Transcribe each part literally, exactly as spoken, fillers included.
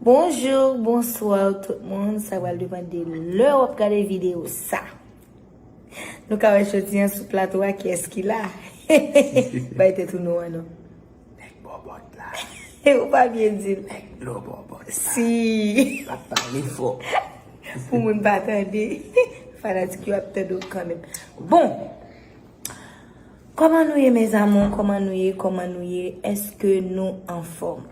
Bonjou, bonswa tout moun. Sa pral depann de lè w ap gade videyo sa. Nou ka wè jodi an sou plato a kiyès ki la. Bay tèt ou non an non. Nèg bòbòt la. Ou pa byen di l. Nèg dlo bòbòt la. Si. L ap pale fò. Pou moun pa tande. Fanatik yo ap tande w kanmenm. Bon. Kòman nou ye, mes amours? Kòman nou ye? Kòman nou ye? Èske nou anfòm?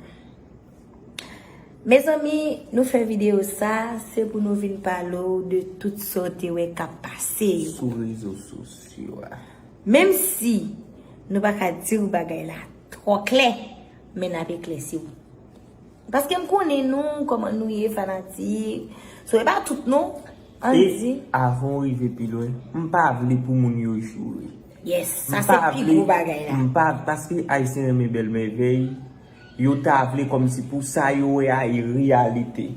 Mezanmi, nou fè videyo sa, se pou nou vin pale w de tout sa w te wè k ap pase yo. Sou rezo sosyo a. Menm si nou pa ka di w bagay la twò klè, men n ap eklèsi w. Paske m konnen nou, kòman nou ye, fanatik. So, e pa tout non, ann di. E avan w rive pi lwen, m pa vle pou moun yo joure. Yes, sa se pi gwo bagay la. M pa, paske Ayisyen renmen bèl mèvèy, yo ta vle kòmsi pou sa yo wè a e reyalite.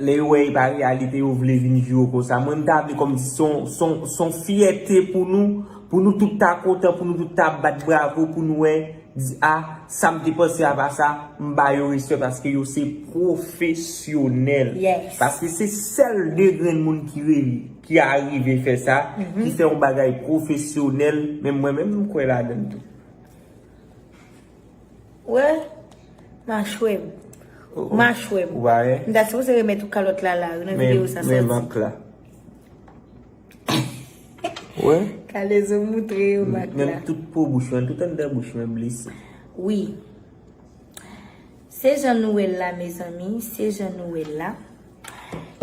Lè yo wè e pa reyalite, yo vle vin joure w konsa. Mwen, m ta vle kòmsi se yon, se yon, se yon fyète pou nou, pou nou tout ta kontan, pou nou tout ta bat bravo, pou nou wè, di, a, sa m te panse a pa sa, m ba yo respè paske yo se pwofesyonèl. Yes. Paske se sèl de grenn moun ki re-, ki arive fè sa, ki fè yon bagay pwofesyonèl, men mwen menm, m kwè ladan l tou. Wè, machwè m. Oh, oh. Machwè m. Ou pa wè? M ta sipoze remèt ou kalòt la la, nan videyo sa sòti. Men, men mak la. Wè? Kalezo moutre yo mak la. Menm tout po bouch mwen, tout anndan bouch mwen blese. Wi. Se jan nou wè l la, mezanmi, se jan nou wè l la.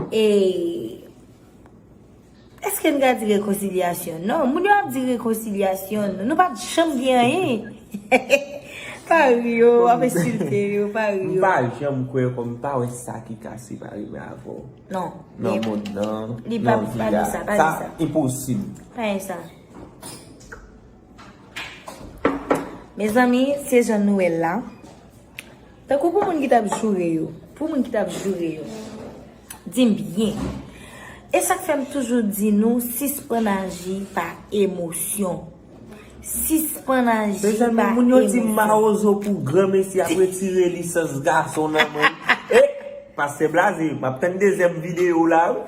E èske n ka di rekonsilyasyon? Non, moun yo ap di rekonsilyasyon, nou pa t janm gen anyen. Pa ri yo, w ap ensilte yo, pa ri yo. M pa janm kwè kòm m pa wè sa ki ka separe mwen avè w. Non. Nan mond nan, nan vi a. Sa enposib. Pa gen sa. Mezanmi, se jan nou wè l la. Tankou pou moun ki t ap joure yo, pou moun ki t ap joure yo, di m byen. E sa k fè m toujou di nou, sispann aji pa emosyon. Sispann aji pa emosyon. Mezanmi, moun yo di m mawozo pou granmesi ap retire lisans gason nan men. E, pastè Blaze, m ap tann dezyèm videyo la, wi.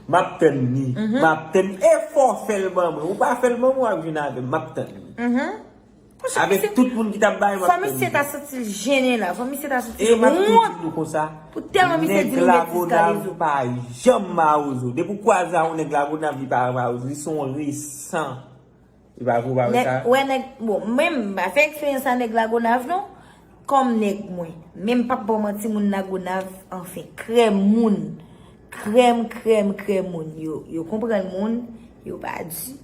M ap tann li. M ap tann e fò w fè l ban mwen. Ou pa fè l ban mwen, w ap vin avè m. M ap tann li. Avèk tout moun ki t ap bay, m ap tann li. Fò misye ta santi l jennen la. Fò misye ta santi l wont. E m ap tou di nou konsa, pou tèlman misye di nou betiz Kalezo. Nèg Lagonav pa janm mawozo. Depi w kwaze a yon nèg Lagonav, li pa mawozo. Li se yon resan. Li pa vre, ou pa wè sa? Wè nèg, bon, mwen m pa fè eksperyans a nèg Lagonav non, kòm nèg mwen. Men m p ap ba w manti, moun Lagonav, anfen, krèm moun. Krèm, krèm, krèm moun. Yo, yo konprann moun, yo pa di.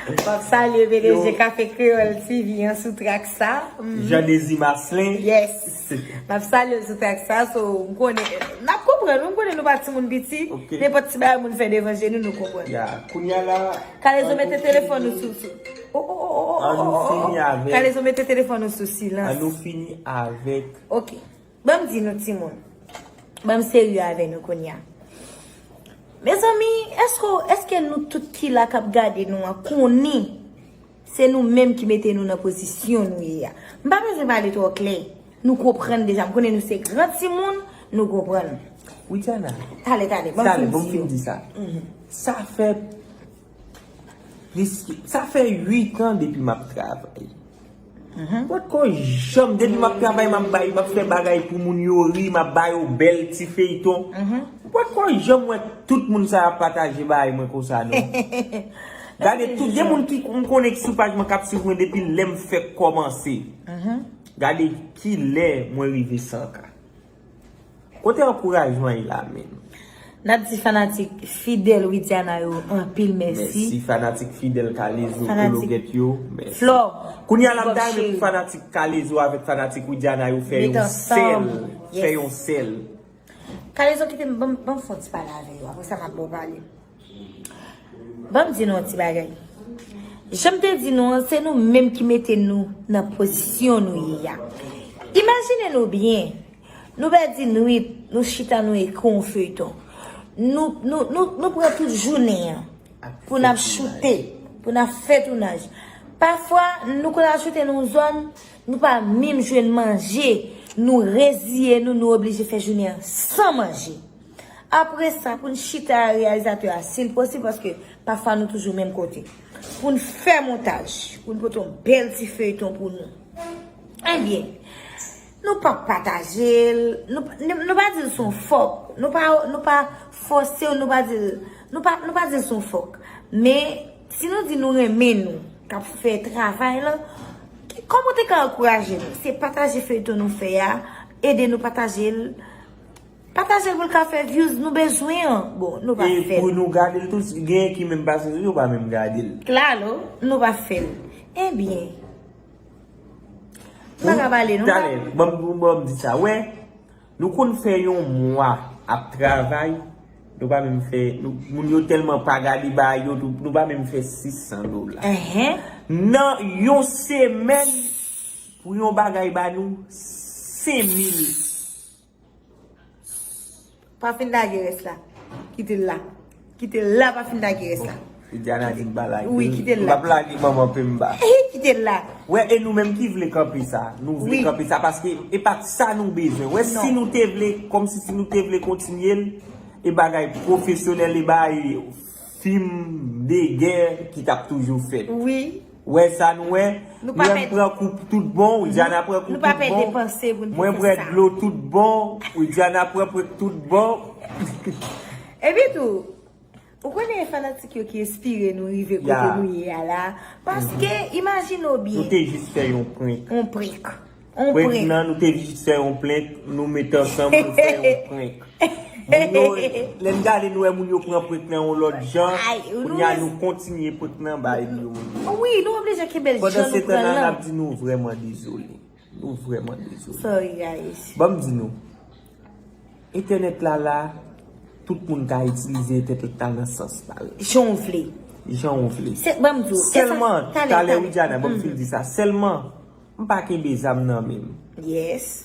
M ap salye P D G Kafe Kreyòl T V an sou trak sa. Jean Désir Marcelin. Yes. M ap salye l sou trak sa, so, m konnen, n ap konprann, m konnen nou pa timoun piti, nenpòt ti bagay moun fè devan je nou, nou konprann. Ya, kounye a la, Kalezo mete telefòn ou sou, sou. Oh, oh, oh, oh, oh, oh, oh. An nou fini avèk. Kalezo mete telefòn ou sou silans. An nou fini avèk. Ok. Ban m di nou timoun. Ban m serye avè nou kounye a. Mezanmi, èske, èske nou tout ki la k ap gade nou an konnen se nou menm ki mete nou nan pozisyon nou ye a? M pa bezwen pale twò klè. Nou konprann deja. M konnen nou se gran timoun, nou konprann. Widiana. Talè, talè, ban m fin di yo. Talè, ban m fin di sa. Sa fè Plis ke, sa fè uit an depi m ap travay. Mwen potko janm, depi m ap travay, m ap bay, m ap fè bagay pou moun yo ri, m ap ba yo bèl ti feyton. Mwen potko janm wè tout moun sa yo ap pataje bagay mwen konsa, non. Gade, tout, gen moun ki m konnen ki sou paj mwen k ap swiv mwen depi lè m fèk kòmanse. Gade kilè mwen rive san K. Kote ankourajman ye la menm? N ap di fanatik fidèl Widiana yo anpil mèsi. Mèsi fanatik fidèl Kalezo, Kologèt yo, mèsi. Flò, kounye a la, m ta renmen pou fanatik Kalezo avèk fanatik Widiana yo fè yon sèl, fè yon sèl. Kalezo, kite m, ban m, ban m fè yon ti pale avè yo. Apre sa, m ap ba w pale. Ban m di nou yon ti bagay. Jan m te di nou an, se nou menm ki mete nou nan pozisyon nou ye a. Imajine nou byen, nou pèdi nwit, nou chita, nou ekri yon feyton. Nou, nou, nou, nou pran tout jounen an pou n ap choute, pou n ap fè tounaj. Pafwa, nou konn al choute nan yon zòn, nou pa menm jwenn manje. Nou reziye nou, nou oblije fè jounen an san manje. Apre sa, pou n chita a reyalizatè a, si l posib, paske pafwa nou toujou menm kote. Pou n fè montaj, pou n pote yon bèl ti feyton pou nou. Ebyen, nou pa pataje l, nou, nou, nou pa di l se yon fòk, nou pa, nou pa fòse w, nou pa di l, nou pa, nou pa di l se yon fòk. Men, si nou di nou renmen nou, k ap fè travay lan, kòman w te ka ankouraje nou? Se pataje feyton nou fè a, ede nou pataje l. Pataje l pou l ka fè views nou bezwen an. Bon, nou pa fè l. E pou nou gade l tou, genyen ki menm pase sou yo, pa menm gade l. Klalo, nou pa fè l. Ebyen, m pa ka pale, non. Talè, ban m, ban m di sa, wè, nou konn fè yon mwa ap travay, nou pa menm fè, nou, moun yo tèlman pa gade bagay yo, nou, nou pa menm fè sis san dola. Nan yon semèn, pou yon bagay ba nou senk mil. Pa fin lage rès la. Kite l la. Kite l la, pa fin lage rès la. Widiana di m pa lage. Wi, kite l la. M p ap lage manman Pemba. Kite l la. Wè, e nou menm ki vle kanpe sa. Nou vle kanpe sa paske e pa t sa nou bezwen. Wè, si nou te vle, kòmsi si nou te vle kontinye l, e bagay pwofesyonèl, e bagay fim de gè ki t ap toujou fèt. Wi. Wè sa nou wè? Nou pa pèdi. Mwen pran kou tout bon, Widiana pran kou tout bon. Nou pa pèdi panse pou n te fè sa. Mwen pran dlo tout bon, Widiana pran pran tout bon. Epi tou, ou konnen e fanatik yo ki enspire nou rive kote nou ye a la. Paske, imajine w byen. Nou te jis fè yon prank. Yon prank. Prank nan, nou te jis fè yon prank, nou met ansanm, nou fè yon prank. Moun yo, lè n gade, nou wè moun yo pran prank nan yon lòt jan. Kounye a, nou kontinye prank nan bay yo. Wi, nou oblije kenbe l jan nou pran l lan. Pandan se tan la, n ap di nou vrèman dezole. Nou vrèman dezole. Sorry, guys. Ban m di nou, entènèt la la, tout moun ka itilize entènèt la nan sans pa l. Jan w vle. Jan w vle. Se, ban m di w, sèlman, talè, Widiana, ban m fin di sa. Sèlman, m pa kenbe zam nan men m. Yes.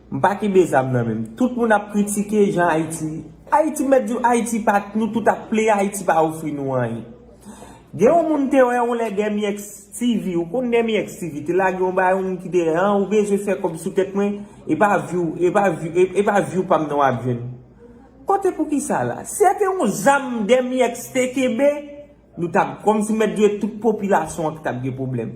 M pa kenbe zam nan men m. Tout moun ap kritike jan Ayiti. Ayiti, m mèt di w, Ayiti pa, nou tout ap pleye, Ayiti pa ofri nou anyen. Gen yon moun te wè yon lè Demi X T V, ou konn Demi X T V, te lage yon bagay, yon moun ki te, an, ou bezwen fè kòb sou tèt mwen, e pa view, e pa view, e, e pa view pa m nan w ap jwenn. Kote poukisa la? Si se te yon zam Demi X te kenbe, nou t ap, kòmsi m mèt di w, tout popilasyon an ki t ap gen pwoblèm.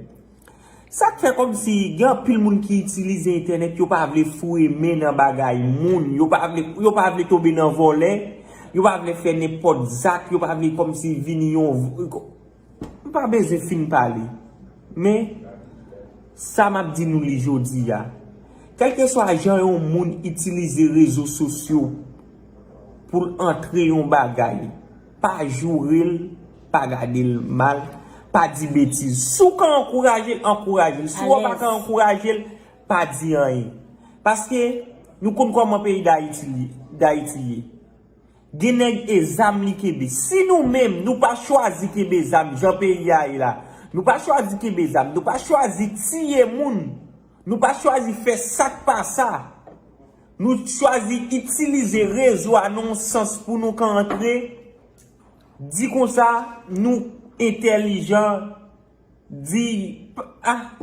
Sa k fè kòmsi gen anpil moun ki itilize entènèt, yo pa vle foure men nan bagay moun, yo pa vle, yo pa vle tonbe nan vòlè, yo pa vle fè nenpòt zak, yo pa vle kòmsi vini yon, m pa bezwen fin pale. Men, sa m ap di nou li jodi a, kèlkeswa jan yon moun itilize rezo sosyo pou l antre yon bagay, pa joure l, pa gade l mal, pa di betiz. Si w ka ankouraje l, ankouraje l. Si w pa ka ankouraje l, pa di anyen. Paske nou konn kòman peyi Dayiti li, Dayiti ye. Gen nèg e zam li kenbe. Si nou menm, nou pa chwazi kenbe zam jan peyi a ye la, nou pa chwazi kenbe zam, nou pa chwazi tiye moun, nou pa chwazi fè sa k pa sa, nou chwazi itilize rezo a nan yon sans pou nou ka antre, di konsa, nou entèlijan, di, p-, ah,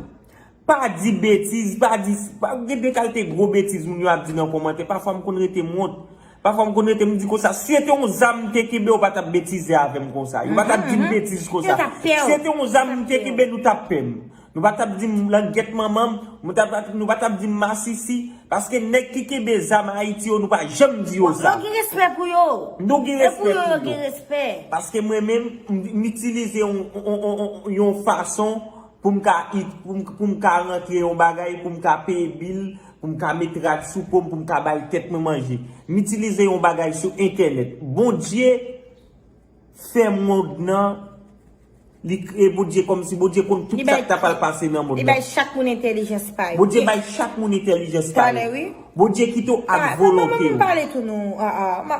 pa di betiz, pa di, pa, gen de kalite gwo betiz moun yo ap di nan kòmantè. Pafwa m konn rete m wont. Pafwa m konn rete m di konsa, si se te yon zam m te kenbe, yo pa t ap betize avè m konsa. Yo pa t ap di m betiz konsa. Si se te yon zam m te kenbe, nou t ap pè m. Nou pa t ap di m langèt manman m, nou t ap, nou pa t ap di m masisi, paske nèg ki kenbe zam Ayiti yo, nou pa janm di yo sa. Yo gen respè pou yo. Nou gen respè pou yo. Paske mwen menm, m, m itilize yon, yon, yon, yon, yon fason pou m ka it-, pou m, pou m ka rantre yon bagay, pou m ka peye bil, pou m ka met rad sou po m, pou m ka bay tèt mwen manje. M itilize yon bagay sou entènèt. Bondye fè mond nan, li kreye Bondye kòmsi Bondye konn tout sa k ta pral pase nan mond nan. Li bay chak moun entèlijans pa yo. Bondye bay chak moun entèlijans pa yo. Bondye kite w ak volonte w. Pale tou non. Ah, ah.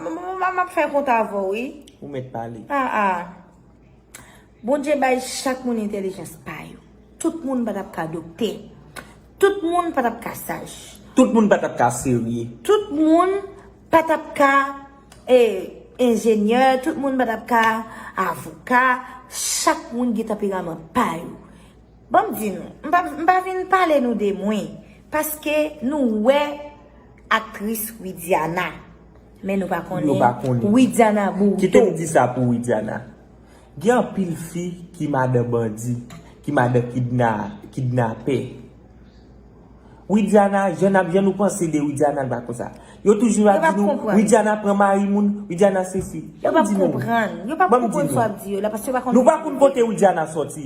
M ap fè kont avè w, wi. Ou mèt pale. Ah, ah. Bondye bay chak moun entèlijans pa yo. Tout moun pa t ap ka doktè. Tout moun pa t ap ka saj. Tout moun pa t ap ka serye. Tout moun pa t ap ka, eh, enjenyè. Tout moun pa t ap ka avoka. Chak moun gen tanperaman pa yo. Ban m di nou, m pa, m pa vin pale nou de mwen. Paske nou wè aktris Widiana, men nou pa konnen Yo pa konnen. Widiana Bourdeau. Kite m di sa pou Widiana. Gen anpil fi ki madan bandi, ki madan kidna, kidnapè. Widiana, jan ap jan nou panse de Widiana, l pa konsa. Yo toujou ap di nou, Widiana pran mari moun, Widiana sesi. Yo p ap konprann. Yo p ap konprann sa w ap di yo la, paske yo pa konn. Nou pa konn kote Widiana sòti.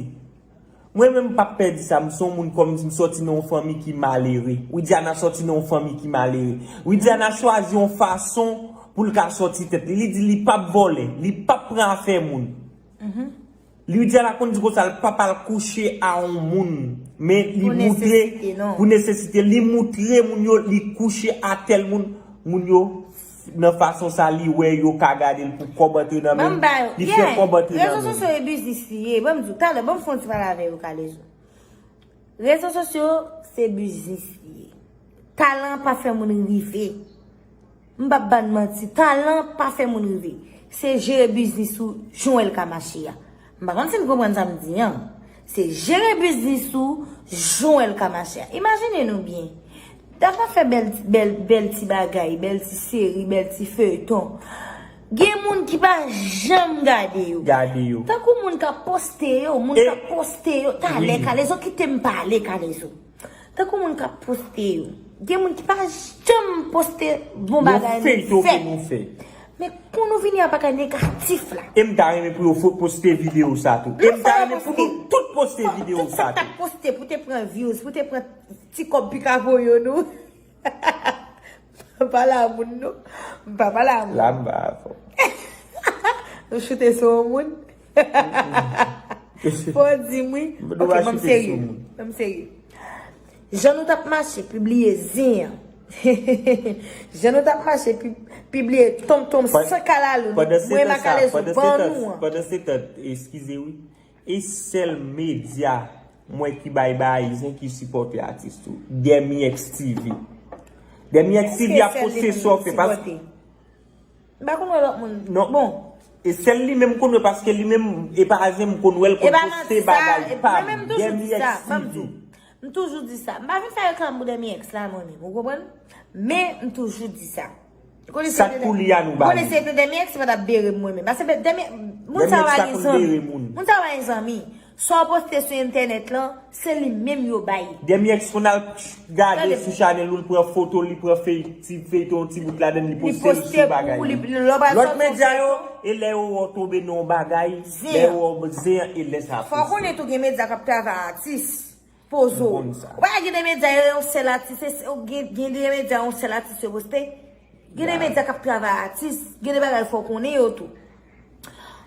Mwen menm m p ap pè di sa, m se yon moun kòm m sòti nan yon fanmi ki malere. Widiana sòti nan yon fanmi ki malere. Widiana chwazi yon fason pou l ka sòti tèt li. Li di li p ap vòlè, li p ap pran afè moun. Widiana konn di konsa, l p ap al kouche a yon moun. Men li moutre pou nesesite, li moutre moun yo, li kouche a tèl moun. Moun yo, nan fason sa, li wè yo ka gade l pou kòb antre nan men l. Li fè kòb antre nan men l. Rezo sosyo e biznis li ye. Ban m di w, talè, ban m fè yon ti pale avè yo, Kalezo. Rezo sosyo se biznis li ye. Talan pa fè moun rive. M p ap ba n manti, talan pa fè moun rive. Se jere biznis ou jan w wè l ka mache a. M pa konn si n konprann sa m di an. Se jere biznis ou jan w wè l ka mache a. Imajine nou byen. Dap ap fè bèl, bèl, bèl ti bagay, bèl ti seri, bèl ti feyton. Gen moun ki pa janm gade yo. Gade yo. Tankou moun k ap poste yo, moun k ap poste yo. Talè, Kalezo, kite m pale, Kalezo. Tankou moun k ap poste yo. Gen moun ki pa janm poste bon bagay nou fè. Men pou nou vini a bagay negatif la. E m ta renmen pou yo fo- poste videyo sa tou. E m ta renmen pou nou tout poste videyo sa tou. Poste pou te pran views, pou te pran ti kòb pikapoyo nou. M pa pale a moun non. M pa pale a moun. La m ba avè w. Nou choute sou yon moun. Fò di m wi. Ok, ban m serye. Ban m serye. Jan nou t ap mache pibliye zen an. Jan nou t ap mache pi- pibliye tonmtonm san kalalou. Mwen Makalezo ban nou an. Pandan se tan, eskize wi. E sèl medya mwen ki bay bagay zen ki sipòte atis tou. Dèmi X T V. Dèmi X T V ap poste sa w fè paske M pa konn wè lòt moun. Non. Bon. E sèl li menm konn wè paske li menm e pa zen m konn wè l konn poste bagay pa m. Dèmi X T V. M toujou di sa. M pa vin fè reklam pou Dèmi X la mwen menm, ou konprann? Men m toujou di sa. Sa k pou li a nou ba li. Konnen se te Dèmi X pa t ap bere m mwen menm. Paske Dèmi, moun sa yo pa gen zanmi. Moun sa yo pa gen zanmi. Sa w poste sou entènèt lan, se li menm yo bay. Dèmi X konn al gade sou chanèl ou, l pran foto, li pran fey, ti feyton, ti bout ladan l, li poste l sou bagay li. Lòt medya yo, e lè yo wè w tonbe nan yon bagay, lè yo wè w zen an, e lè sa poste. Fò w konnen tou gen medya k ap travay atis. Poze w. Ou pa gen de medya yo yon sèl atis, gen de medya yon sèl atis yo poste. Gen de medya k ap travay atis, gen de bagay fò w konnen yo tou.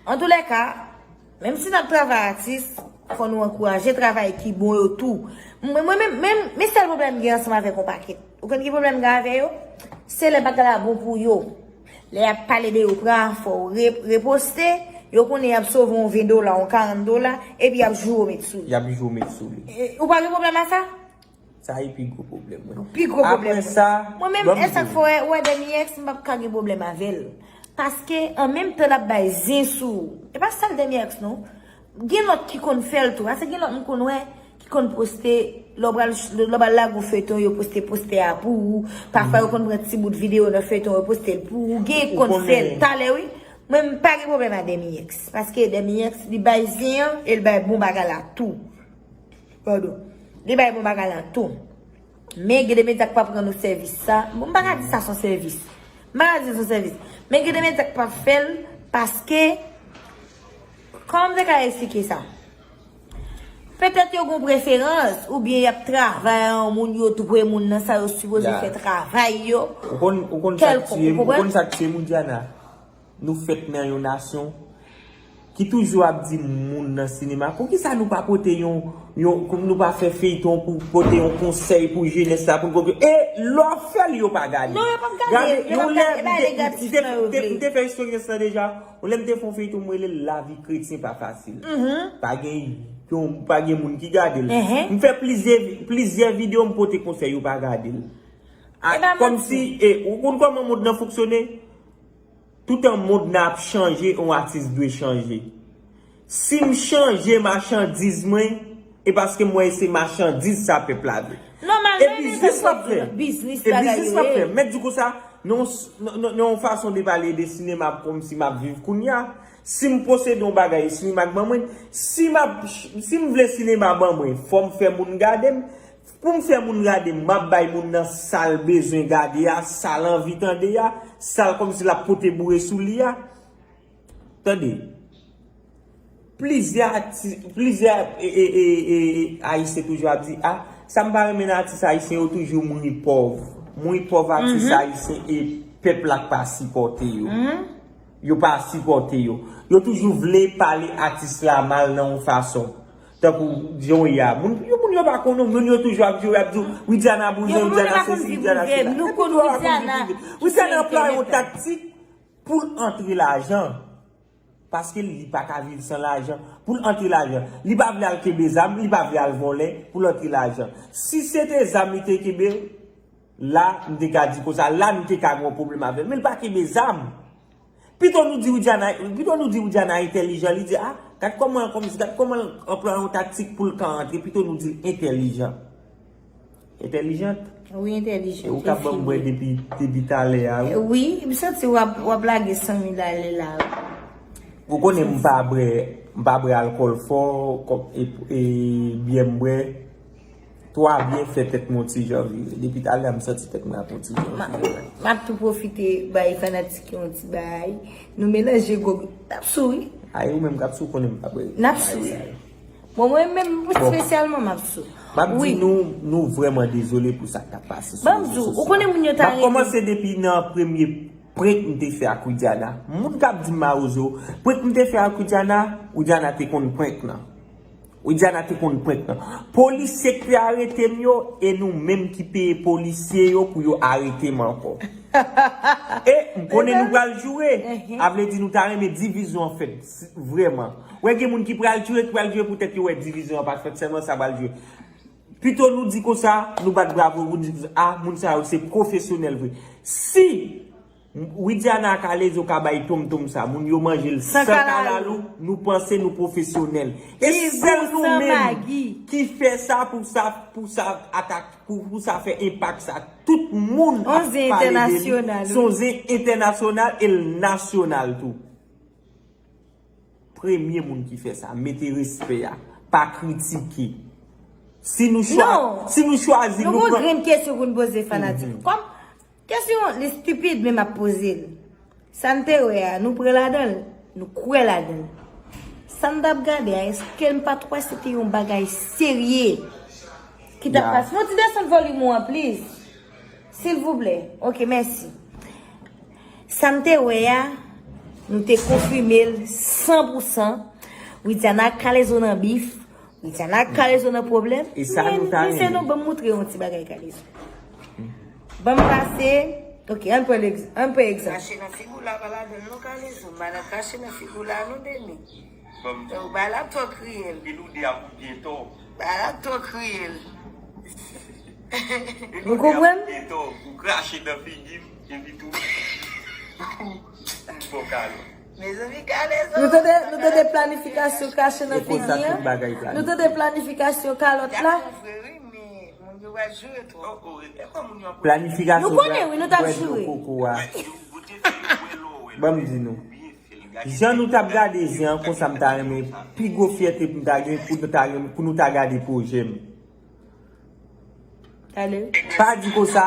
Antoulèka, menm si n ap travay atis, fò nou ankouraje travay ki bon yo tou. Mwen, mwen menm, menm, men sèl pwoblèm m gen ansanm avèk yon pakèt. Ou konn ki pwoblèm m gen avè yo? Se lè bagay la bon pou yo. Lè y ap pale de yo, pran afè w, re- reposte, yo konnen y ap sove yon ven dola, yon karant dola, epi y ap joure w met sou li. Y ap joure w met sou li. E, ou pa gen pwoblèm a sa? Sa e pi gwo pwoblèm mwen. Pi gwo pwoblèm mwen. Apre sa, mwen menm, e sa k fè w wè, w wè Dèmi X, m p ap ka gen pwòblèm avè l. Paske, an menm tan l ap bay zen sou ou. E pa sèl Dèmi X non. Gen lòt ki konn fè l tou. Paske gen lòt m konn wè ki konn poste, lè w pral, lè w pral lage yon feyton, yo poste postè a pou ou. Pafwa, yo konn pran ti bout videyo nan feyton, yo poste l pou ou. Gen k konn fè l talè, wi. Mwen, m pa gen pwoblèm a Dèmi X. Paske Dèmi X, li bay zen an, e l bay bon bagay la tou. Padon. Li bay bon bagay la tou. Men gen de medya k pa pran nou sèvis sa. Bon, m pa ka di sa se yon sèvis. M pa ka di se yon sèvis. Men gen de medya k pa fè l paske, kòman m te ka eksplike sa? Petèt yo gen preferans, oubyen y ap travay a yon moun, yo dwe moun nan sa yo sipoze fè travay yo. Ou konn, ou konn sa k tiye m, ou konn sa k tiye m, Widiana? Nou fèt nan yon nasyon ki toujou ap di moun nan sinema, poukisa nou pa pote yon, yon, nou pa fè feyton pou pote yon konsèy pou jenès la, pou n konprann, e lè w ap fè l, yo pa gade. Non, yo p ap gade. Gade, yo p ap gade. E bagay negatif lan yo vle. M te fè eksperyans lan deja. Yon lè m te fè yon feyton, m rele l Lavi kretyen pa fasil. Pa gen, pa gen moun ki gade l. M fè plizyè, plizyè videyo, m pote konsèy, yo pa gade l. Kòmsi, e, ou konn kòman mond lan fonksyone? Toutan mond nan ap chanje, yon atis dwe chanje. Si m chanje machandiz mwen, e paske m wè se machandiz sa pèp la vle. Nòmal, e biznis l ap fè. Biznis e bagay biznis l ap fè. Mèt di konsa, nan yon fason de pale de sinema kòmsi m ap viv kounye a. Si m posede yon bagay, sinema k ban mwen, si m ap, si m vle sinema ban mwen, fò m fè moun gade m. Pou m fè moun gade m, m ap bay moun nan sa l bezwen gade a, sa l anvi tande a, sa l kòmsi l ap pote boure sou li a. Tande. Plizyè ati, plizyè e, e, e, e, Ayisyen toujou ap di, a, sa m pa renmen nan atis ayisyen, yo toujou mouri pòv. Mouri pòv atis ayisyen e pèp la k pa sipòte yo. Yo pa sipòte yo. Yo toujou vle pale atis la mal nan yon fason. Tankou John ya. Moun, yo, moun yo pa konnen, moun yo toujou ap jwe, ap di, Widiana bouzen, Widiana sesi, Widiana sela. Nou konn Widiana. Widiana anplwaye yon taktik pou l antre lajan. Paske li pa ka viv san lajan. Pou l antre lajan. Li pa vle al kenbe zam, li pa vle al vòlè pou l antre lajan. Si se te zam li te kenbe, la, m te ka di konsa, la, m te ka gen yon pwoblèm avè l. Men l pa kenbe zam. Pito nou di Widiana, pito nou di Widiana entèlijan, li di, a, gad kòman, kòmsi, gad kòman l anplwaye yon taktik pou l ka antre, pito nou di l entèlijan. Entèlijant? Wi, entèlijant. E ou k ap ban m bwè depi, depi talè a, wi. Wi, m santi w ap, w ap lage san mil ale la, wi. Ou konnen m pa bwè, m pa bwè alkòl fò, kòm, e, e, byè m bwè. Twa byen fè tèt mwen yon ti jan vire. Depi talè a m santi tèt mwen ap yon ti jan vire. M ap tou pwofite bay fanatik yo yon ti bay. Nou melanje gwo, n ap sou, wi. Ay, ou menm k ap sou, konnen m pa bwè. N ap sou. Bon, mwen menm espesyalman m ap sou. M ap di nou, nou vrèman dezole pou sa k t ap pase sou rezo sosyo. M ap kòmanse depi nan premye prank m te fè ak Widiana. Moun k ap di m mawozo, prank m te fè ak Widiana, Widiana te konn prank lan. Widiana te konn prank lan. Polisye k te arete m yo, e nou menm ki peye polisye yo pou yo arete m ankò. E m konnen nou pral joure. A vle di nou ta renmen divizyon an fèt, vrèman. Ou wè gen moun ki pral joure, ki pral joure poutèt yo wè divizyon an pa t fèt, sèlman sa pral joure. Pito nou di konsa, nou bat bravo, nou di konsa, a, moun sa yo se pwofesyonèl vre. Si Widiana ak Alezo ka bay tonmtonm sa, moun yo manje l san kalalou, nou panse nou pwofesyonèl. E sèl nou menm ki fè sa pou sa, pou sa atak, pou, pou sa fè enpak sa. Tout moun ap pale de li. Se yon zen entènasyonal e l nasyonal tou. Premye moun ki fè sa, mete respè a, pa kritike. Si nou chwa-, si nou chwazi, nou pran. Nou gon grenn kesyon pou n poze fanatik. Kòm kesyon li stipid, men m ap poze l. Sa n te wè a, nou pran ladan l, nou kwè ladan l. Sa n t ap gade a, èske n pa t wè se te yon bagay serye ki t ap pase? Yon ti desann volim ou an, please. Silvouplè. Ok, mèsi. Sa m te wè a, nou te konfime l san pou san. Widiana ak Kalezo nan bif. Widiana ak Kalezo nan pwoblèm. E sa nou ta renmen. Men, men se nou, ban m moutre yon ti bagay Kalezo. Ban m pase. Ok, ann pran egz-, ann pran egzanp. Krache nan figi w la, pa ladan l non, Kalezo. Madan krache nan figi w la, non, Deni. Ou bay la twò kriyèl. Epi nou de a pou byen tò. Bay la twò kriyèl. Nou konprann? Byen tò, ou krache nan figi m, epi tou. Bon, kalon. Mezanmi, Kalezo. Nou tande, nou tande planifikasyon krache nan figi an. Nou tande planifikasyon kalòt la. Planifikasyon. Nou konnen, wi, nou t ap joure. Ban m di nou. Jan nou t ap gade zen an, konsa m ta renmen, pi gwo fyète pou m ta gen, pou nou ta gen, pou nou ta gade pwojè m. Talè. Pa di konsa.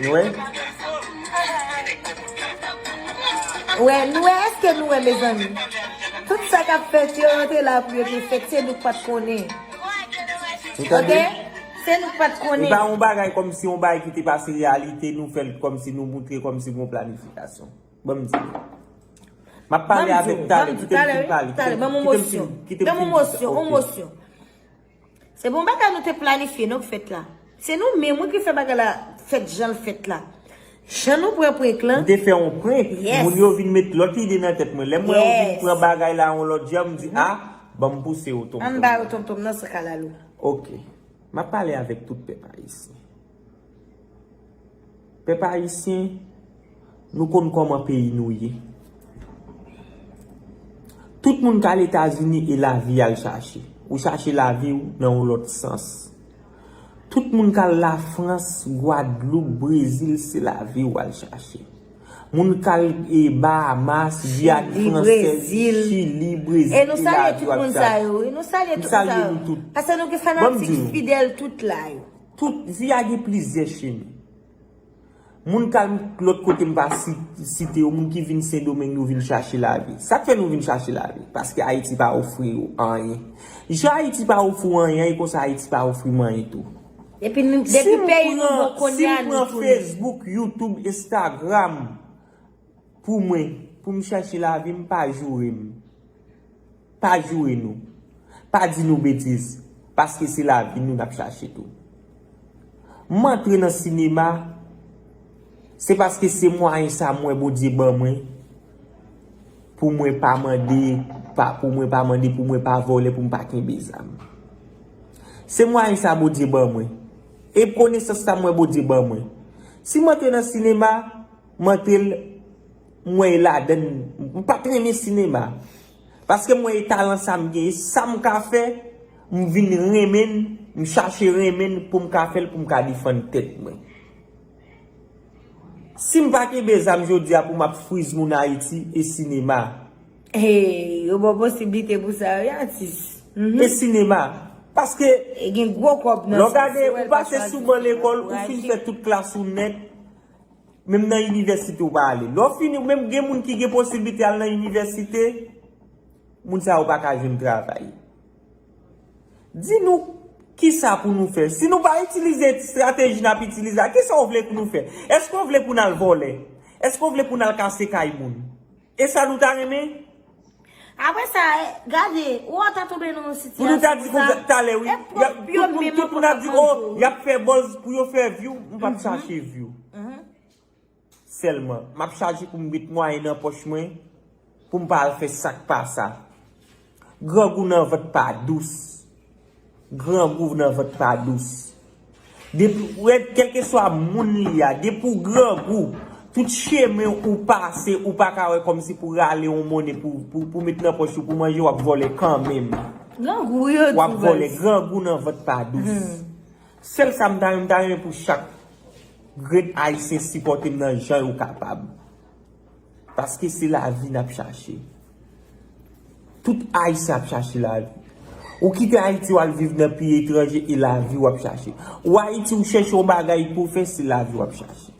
Nou wè? Wè, nou wè, èske nou wè, mezanmi? Tout sa k ap fèt yo, yo te la pou yo te fèt, se nou k pa t konnen. Ou tande? Ok? Se nou k pa t konnen. E pa yon bagay kòmsi yon bagay ki te pase reyalite, nou fè l kòmsi nou moutre kòmsi gon planifikasyon. Ban m di nou. M ap pale avèk talè, kite m fin pale. Talè, ban m yon mosyon. Ban m yon mosyon, yon mosyon. Se bon bagay nou te planifye, non, k fèt la. Se nou menm, wi, ki fè bagay la fèt jan l fèt la. Jan nou pran prank lan. Nou te fè yon prank. Yes. Moun yo vin met lòt ide nan tèt mwen. Lè m wè yo vin pran bagay la yon lòt jan, m di, a, ban m pouse yo tonmtonm. Ann ba yo tonmtonm nan san kalalou. Ok. M ap pale avèk tout pèp ayisyen. Pèp ayisyen, nou konn kòman peyi nou ye. Tout moun k al Etazini e lavi y al chache. Ou chache lavi w nan yon lòt sans. Tout moun k al Lafrans, Gwadloup, Brezil, se lavi w al chache. Moun k al, e, Bahamas, Giyàn Fransèz, Chili, Brezil, e nou salye tout moun sa yo, wi. Nou salye tout moun sa yo. Paske nou gen fanatik fidèl tout la yo. Tout, vi a gen plizyè chemen. Moun k al lòt kote m pa si-, site yo, moun ki vin Sendomeng, nou vin chache lavi. Sa k fè nou vin chache lavi? Paske Ayiti pa ofri yo anyen. Jan Ayiti pa ofri w anyen, e konsa Ayiti pa ofri m anyen tou. Epi nou, depi peyi nou bon kounye a, nou tounen. Si m pran Facebook, YouTube, Instagram, pou mwen, pou m chache lavi m, pa joure m. Pa joure nou. Pa di nou betiz, paske se lavi nou n ap chache tou. M antre nan sinema, se paske se mwayen sa m wè Bondye ban mwen, pou mwen pa mande, pa, pou mwen pa mande, pou mwen pa vòlè, pou m pa kenbe zam. Se mwayen sa Bondye ban mwen. E konesans sa m wè Bondye ban mwen. Si m antre nan sinema, m antre l, m wè e ladann, m pa t renmen sinema. Paske m wè e talan sa m gen, e sa m ka fè, m vin renmen l, m chache renmen l pou m ka fè l, pou m ka defann tèt mwen. Si m pa kenbe zam jodi a pou m ap friz moun Ayiti, e sinema. Hey, yo ba w posiblite pou sa, wi, atis. Mhm. E sinema. Paske, e gen gwo kòb nan sa, lè w gade, ou pase sou ban lekòl, ou fin fè tout klas ou nèt, menm nan inivèsite ou pa ale. Lè w fini, menm gen moun ki gen posiblite al nan inivèsite, moun sa yo pa ka jwenn travay. Di nou kisa pou nou fè. Si nou pa itilize estrateji n ap itilize a, kisa w vle pou nou fè? Èske w vle pou n al vòlè? Èske w vle pou n al kase kay moun? E sa nou ta renmen? Apre sa, e, gade, ou ta tonbe nan yon sitiyasyon konsa. Pou nou ta di konsa talè, wi. E pwòp yo menm ankò k ap mande w. Y ap fè buzz pou yo fè view, m p ap chache view. Mhm. Sèlman, m ap chache pou m met mwayen nan pòch mwen, pou m pa al fè sa k pa sa. Grangou nan vant pa dous. Grangou nan vant pa dous. Depi, ou wè, kèlkeswa moun li a, depi w grangou, tout chemen ou pase, ou pa ka wè kòmsi pou rale yon monnen pou, pou, pou met nan pòch ou, pou manje, w ap vòlè kanmenm. Grangou, wi, yo di w ap vòlè, grangou nan vant pa dous. Hmm. Sèl sa m ta renmen, m ta renmen pou chak grenn Ayisyen sipòte m nan jan yo kapab. Paske se lavi n ap chache. Tout Ayisyen ap chache lavi. Ou kite Ayiti, w al viv nan peyi etranje, e lavi w ap chache. Ou Ayiti, ou chèche yon bagay pou w fè, se lavi w ap chache.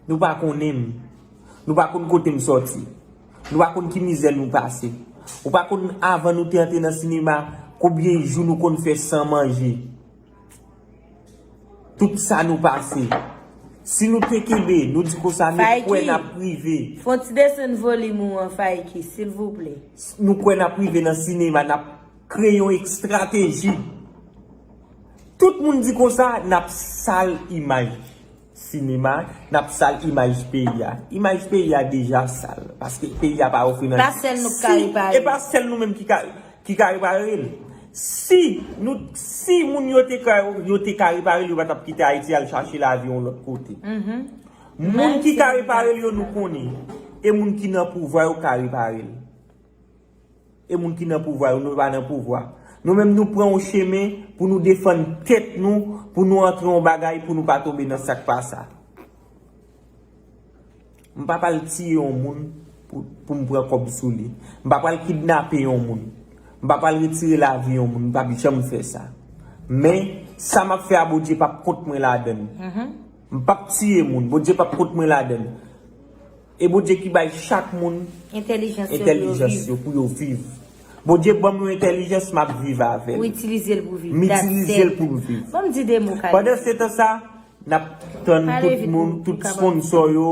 Nou pa konnen m. Nou pa konn kote m sòti. Nou pa konn ki mizè nou pase. Ou pa konn, avan nou te antre nan sinema, konbyen jou nou konn fè san manje. Tout sa nou pase. Si nou te kenbe, nou di konsa, nou kwè n ap rive. Fè yon ti desann volim ou an, Faiki, silvouplè. Nou kwè n ap rive nan sinema, n ap kreye yon estrateji. Tout moun di konsa, n ap sal imaj sinema, n ap sal imaj peyi a. Imaj peyi a deja sal, paske peyi a pa ofri nan... Pa sèl nou k ka repare. E pa sèl nou menm ki ka, ki ka repare l. Si nou, si moun yo te ka, yo te ka repare l, yo pa t ap kite Ayiti al chache lavi yon lòt kote. Mhm. Moun ki ka repare l yo, nou konnen. E moun ki nan pouvwa yo ka repare l. E moun ki nan pouvwa yo, nou pa nan pouvwa. Nou menm, nou pran yon chemen pou nou defann tèt nou, pou nou antre yon bagay, pou nou pa tonbe nan sa k pa sa. M pa pral tiye yon moun pou, pou m pran kòb sou li. M pa pral kidnape yon moun. M pa pral retire lavi yon moun. M p ap janm fè sa. Men, sa m ap fè a, Bondye p ap kont mwen ladann. Mhm. M p ap tiye moun. Bondye p ap kont mwen ladann. E Bondye ki bay chak moun entèlijans yo pou yo viv. Bondye ban m yon entèlijans, m ap viv avè l. Ou itilize l pou viv. M itilize l pou m viv. Ban m di de mo, Kayou. Pandan se tan sa, n ap tann tout moun, tout sponsò yo,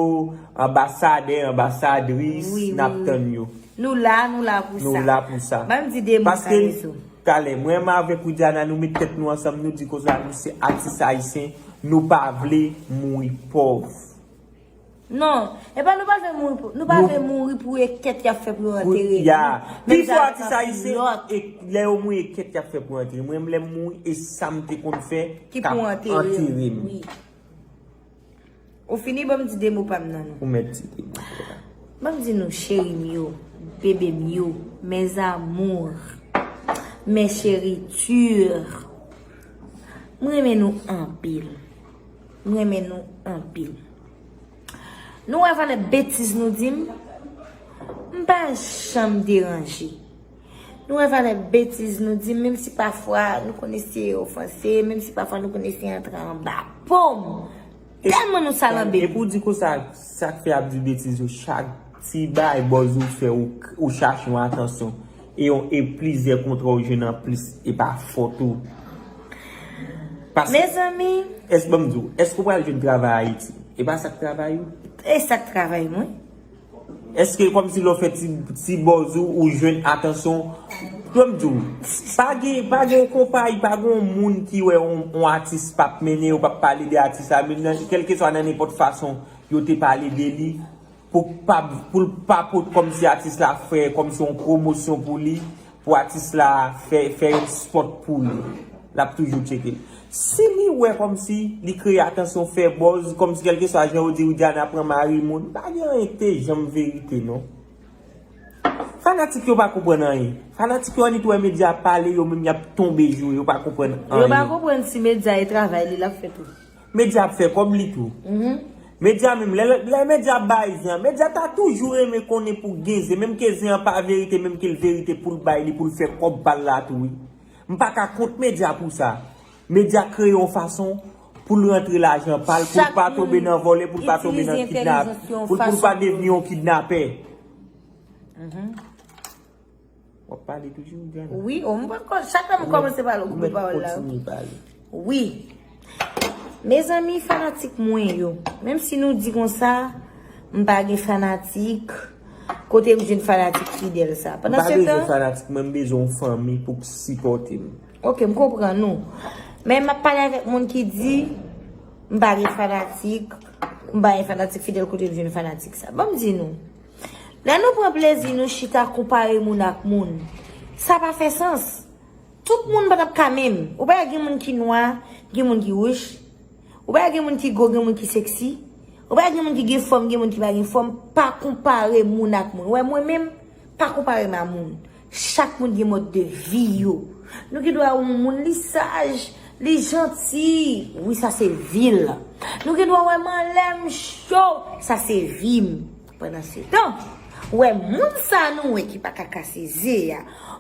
anbasadè, anbasadris, n ap tann yo. Nou la, nou la pou sa. Nou la pou sa. Ban m di de mo, Kayou. Paske, talè, mwen menm avèk Widiana, nou met tèt nou ansanm, nou di konsa, nou se atis ayisyen, nou pa vle mouri pòv. Non, e pa nou pa vle mouri pou, nou pa vle mouri pou e kèt y ap fè pou yo antere nou. Pifò atis ayisyen, e lè yo mouri, e kèt y ap fè pou yo antere. Mwen, lè m mouri, e sa m te konn fè k ap antere m. Ou fini, ban m di de mo pa m nan nou. Ou mèt di de mo, frè. Ban m di nou, cheri m yo. Bebe m yo, mes amours, mes chéritures, m renmen nou anpil. M renmen nou anpil. Nou wè valè betiz nou di m? M pa janm deranje. Nou wè valè betiz nou di m, menm si pafwa nou konn eseye ofanse, menm si pafwa nou konn eseye antre anba po m. Tèlman nou salanbe. Epi w di konsa, sa k fè y ap di betiz yo, chak ti bagay bòz ou fè, ou, ou chache yon atansyon. E yon, e plizyè kontra ou jwenn anplis, e pa fòt ou. Paske, mezanmi, èske, ban m di w, èske w pral jwenn travay Ayiti? E pa sa k travay ou? E sa k travay mwen. Èske kòmsi lè w fè ti, ti bòz ou, ou jwenn atansyon? Ban m di w, pa gen, pa gen yon konpayi, pa gen yon moun ki wè yon, yon atis p ap mennen yo, p ap pale de atis la, menm nan, kèlkeswa nan nenpòt fason yo te pale de li, pou pa, pou l pa pot kòmsi atis la fè kòmsi yon pwomosyon pou li, pou atis la fè, fè yon spot pou li. L ap toujou tcheke l. Si li wè kòmsi li kreye atansyon, fè buzz, kòmsi kèlkeswa jan yo di Widiana pran mari moun, pa gen anyen ki te janm verite non. Fanatik yo pa konprann anyen. Fanatik yo annik wè medya ap pale, yo menm y ap tonbe joure, yo pa konprann anyen. Yo pa konprann si medya e travay li l ap fè tou. Medya ap fè kòb li tou. Medya menm, lè, lè medya ap bay zen an, medya ta toujou renmen konnen pou gen zen, menm ke zen an pa verite, menm ke l verite pou l bay li, pou l fè kòb pa l la tou wi. M pa ka kont medya pou sa. Medya kreye yon fason pou l rantre lajan pa l, pou l pa tonbe nan vòlè, pou l pa tonbe nan kidnap, pou l, pou l pa devni yon kidnapè. W ap pale toujou, Diana? Wi, o, m pa konn, chak lè m kòmanse pale, ou koupe pawòl la. Kontinye pale. Wi. Mezanmi, fanatik mwen yo, menm si nou di konsa, m pa gen fanatik, kote m jwenn fanatik fidèl sa? M pa bezwen fanatik, mwen m bezwen yon fanmi pou k sipòte m. Ok, m konprann ou. Men m ap pale avèk moun ki di, m pa gen fanatik, m pa gen fanatik fidèl, kote m jwenn fanatik sa? Ban m di nou. Lè nou pran plezi nou chita konpare moun ak moun, sa pa fè sans. Tout moun pa t ap ka menm. Ou pa wè gen moun ki nwa, gen moun ki wouj. Ou pa wè gen moun ki gwo, gen moun ki seksi. Ou pa wè gen moun ki gen fòm, gen moun ki pa gen fòm. Pa konpare moun ak moun. Ou wè mwen menm, pa konpare m a moun. Chak moun gen mòd de vi yo. Nou gen dwa wè yon moun li saj, li janti. Wi, sa se vi l. Nou gen dwa wè m anlè m cho. Sa se vi m. Pandan se tan, ou wè moun sa nou wè ki pa ka kase ze a,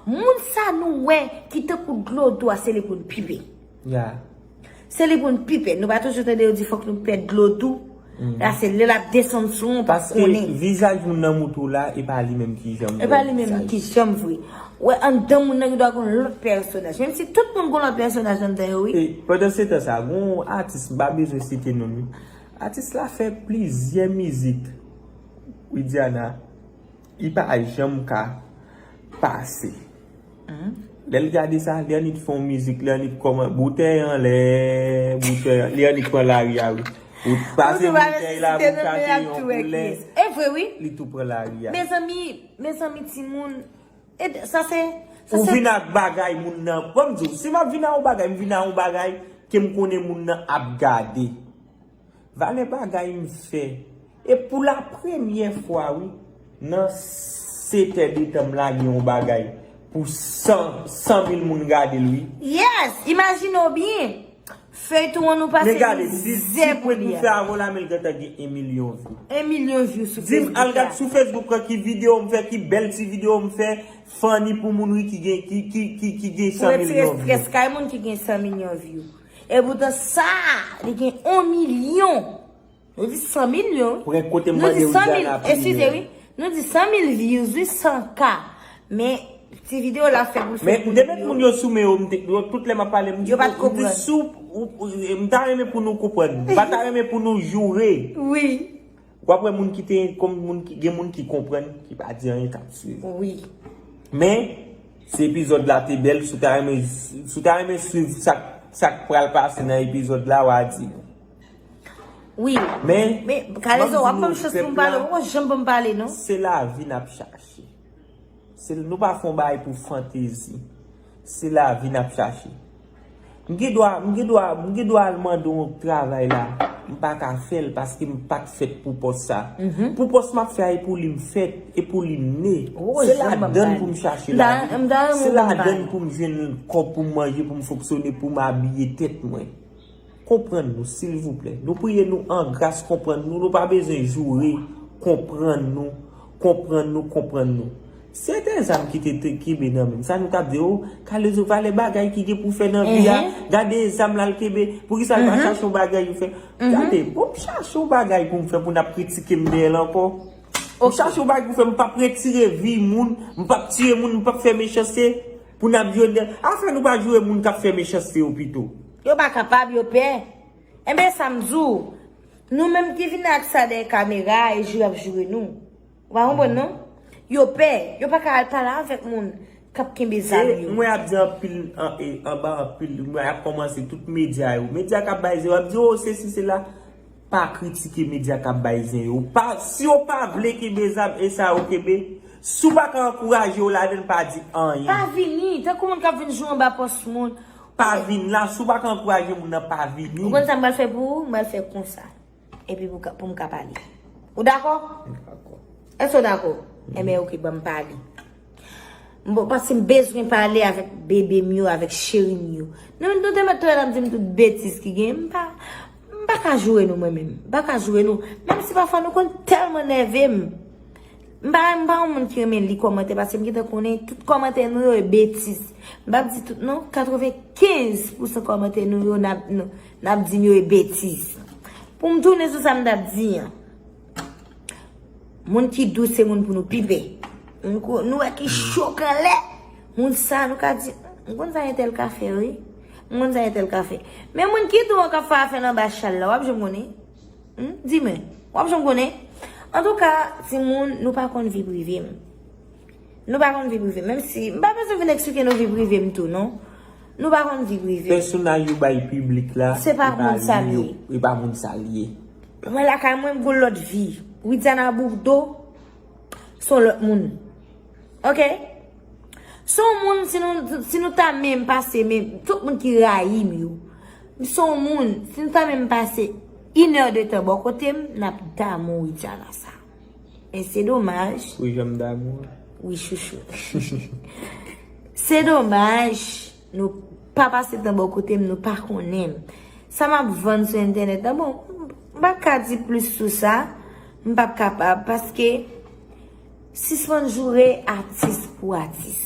moun sa nou wè ki tankou dlo dou a, se li pou n pipe. Ya. Se li pou n pipe. Nou pa toujou tande yo di fòk nou pèd dlo dou? La se lè l ap desann sou ou, ou p ap konnen. Paske vizaj moun nan moutou la, e pa li menm ki janm vre. E pa li menm ki janm vre. Ou wè anndan moun nan gen dwa gen yon lòt pèsonaj. Menm si tout moun gen yon lòt pèsonaj anndan yo, wi. E pandan se tan sa, gen yon atis, m pa bezwen site non l, wi. Atis la fè plizyè mizik, Widiana, li pa janm ka pase. Lè l gade sa, li annik fè yon mizik, li annik kòman, boutèy anlè, boutèy, li annik pran lari a, wi. Ou pase boutèy la pou chache yon koulè, e vre, wi. Li tou pran lari a. Mezanmi, mezanmi, timoun, e sa se, sa se. Ou vin ak bagay moun nan. Ban m di w, si m ap vin ak yon bagay, m vin ak yon bagay ke m konnen moun nan ap gade. Valè bagay m fè. E pou la premyè fwa, wi, nan sete de tan m lage yon bagay pou san, san mil moun gade l, wi. Yes! Imajine w byen. Feyton an nou pase mizè pou li a. Men gade, si, si pwent m fè avè w la, men l gentan gen yon milyon view. Yon milyon view sou Facebook la. Di m, al gad sou Facebook lan ki videyo m fè, ki bèl ti videyo m fè, funny pou moun, wi, ki gen, ki, ki, ki, ki gen san milyon view. Pou retire strès kay moun ki gen san milyon view. Epoutan sa, li gen yon milyon. Nou di san milyon. Ou gen kote m mande Widiana priye. Eskize, wi. Nou di san mil views, wi, san K. Men, ti videyo la fè pou l fè pou milyon. Men, depi moun yo sou men yo, m te, yo, tout lè m ap pale, m di, yo pa t konprann. M di sou, ou, ou, m ta renmen pou nou konprann. M pa ta renmen pou nou joure. Wi. W ap wè moun ki te, kòm moun ki, gen moun ki konprann, ki pa di anyen, k ap swiv. Wi. Men, si epizòd la te bèl, si w ta renmen, si w ta renmen swiv sa, sa k pral pase nan epizòd la, w a di nou. Wi. Men, men, Kalezo, w ap ban m chans pou m pale, ou poko janm ban m pale, non. Se lavi n ap chache. Se, nou pa fè yon bagay pou fantezi. Se lavi n ap chache. M gen dwa, m gen dwa, m gen dwa al mande yon travay la. M pa ka fè l paske m pa t fèt pou pòs sa. Pou pòs m ap fè a, e pou li m fèt, e pou li m ne. Se ladann pou m chache lavi. Se ladann pou m jwenn kòb pou m manje, pou m fonksyone, pou m abiye tèt mwen. Konprann nou, silvouplè. Nou priye nou an gras, konprann nou. Nou pa bezwen joure. Konprann nou. Konprann nou, konprann nou. Sèten zam ki te, te kenbe nan men m. Sa nou t ap di, o, Kalezo, valè bagay ki gen pou fè nan vi a. Gade zam l al kenbe. Poukisa l pa chache yon bagay pou fè? Gade, bon, m chache yon bagay pou m fè pou n ap kritike m dèyè l ankò. M chache yon bagay pou fè, m p ap retire vi moun, m p ap tiye moun, m p ap fè mechanste pou n ap jwenn dèyè. Afè nou pa joure moun k ap fè mechanste yo pito. Yo pa kapab, yo pè. Enben, sa m di w, nou menm ki vin ak sa dèyè kamera a, e joure y ap joure nou. Ou pa konprann, non? Yo pè, yo pa ka al pale avèk moun k ap kenbe zam yo. Mwen ap di anpil, an, e, anba anpil, mwen ap kòmanse tout medya yo. Medya k ap bay zen yo, ap di, o, sesi, sela. Pa kritike medya k ap bay zen yo. Pa, si yo pa vle kenbe zam, e sa yo kenbe. Si w pa ka ankouraje yo ladan l, pa di anyen. Pa vini, tankou moun k ap vin joure anba pòs moun. Pa vin la, si w pa ka ankouraje moun nan, pa vini. Ou konn sa m pral fè pou ou? M pral fè konsa. Epi pou ka, pou m ka pale. Ou dakò? M dakò. Èske w dakò? Enben, oke, ban m pale. M bon, paske m bezwen pale avèk bebe m yo, avèk cheri m yo. Nou, nou te mèt tou wè n ap di m tout betiz ki gen. M pa, m pa ka joure nou, mwen menm. M pa ka joure nou. Menm si pafwa nou konn tèlman nève m. M pa, m pa yon moun ki renmen li kòmantè, paske m gentan konnen tout kòmantè nou yo e betiz. M p ap di tout non, katrevenkenz pousan kòmantè nou yo n ap, n, n ap di m yo e betiz. Pou m tounen sou sa m t ap di an. Moun ki dou se moun pou nou pi pè. Nou ko-, nou wè ki cho k anlè. Moun sa nou ka di, m konn sa entèl ka fè, wi. M konn sa entèl ka fè. Men moun ki dou an k ap fè afè l anba chal la, w ap janm konnen. Hmm? Di mwen, w ap janm konnen? Antouka, timoun, nou pa konn vi prive m. Nou pa konn vi prive m. Menm si, m pa bezwen vin eksplike nou vi prive m tou, non. Nou pa konn vi prive m. Pèsonaj yo bay piblik la, se pa moun sa l ye. E pa moun sa l ye. Mwen lakay mwen, m gon lòt vi. Widiana Bourdeau, se yon lòt moun. Oke? Se yon moun, si nou, si nou ta menm pase, menm, tout moun ki rayi m yo, se yon moun, si nou ta menm pase inè de tan bò kote m, n ap damou Widiana sa. Men se domaj. Wi, jan m damou an. Wi, chouchou. Se domaj, nou pa pase tan bò kote m, nou pa konnen m. Sa m ap vann sou entènèt la, bon, m pa ka di plis sou sa, m p ap kapab, paske sispann joure atis pou atis.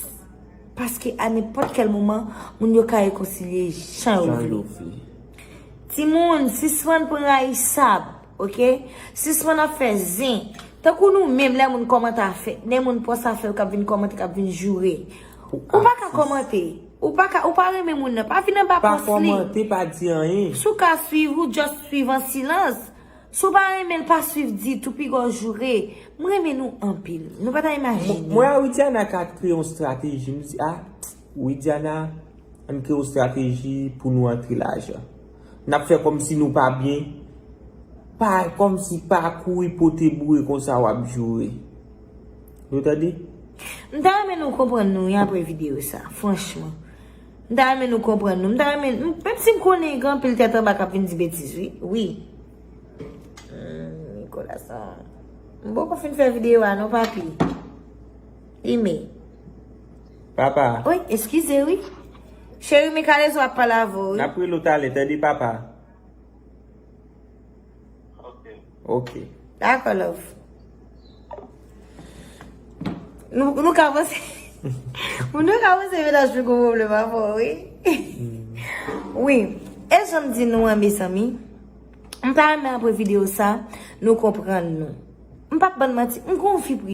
Paske a nenpòt kèl moman, moun yo ka rekonsilye jan yo vle. Timoun, sispann pran rayisab, oke? Sispann ap fè zen. Tankou nou menm, lè moun kòmante afè, lè moun pòs afè yo k ap vin kòmante, k ap vin joure. Ou pa ka kòmante. Ou pa ka, ou pa renmen moun nan, pa vin anba pòs li. Pa kòmante, pa di anyen. Si w ka swiv, ou just swiv an silans. Si w pa renmen l, pa swiv ditou, piga w joure. M renmen nou anpil. Nou pa ta imajine. Mwen a Widiana ka kreye yon estrateji. M di, a, Widiana, ann kreye yon estrateji pou nou antre lajan. N ap fè kòmsi nou pa byen. Pa, kòmsi pa kouri pote boure konsa w ap joure. Nou tande? M ta renmen nou konprann nou, wi, apre videyo sa, franchman. M ta renmen nou konprann nou. M ta renmen, m, menm si m konnen gen anpil tèt anba k ap vin di betiz, wi. Wi. Hmm, Nicolas, ah. M poko fin fè videyo a, non, papi. Ime. Papa. Wi, eskize, wi. Cheri, men Kalezo ap pale avè w, wi. N ap rele w talè, tande, papa. Ok. Dakò, love. Nou, nou ka panse. Nou ka panse mennaj mwen gon pwoblèm avè w, wi. Wi. E jan m di nou an, mezanmi. M ta renmen apre videyo sa, nou konprann nou. M p ap bann manti. M gon vi prive.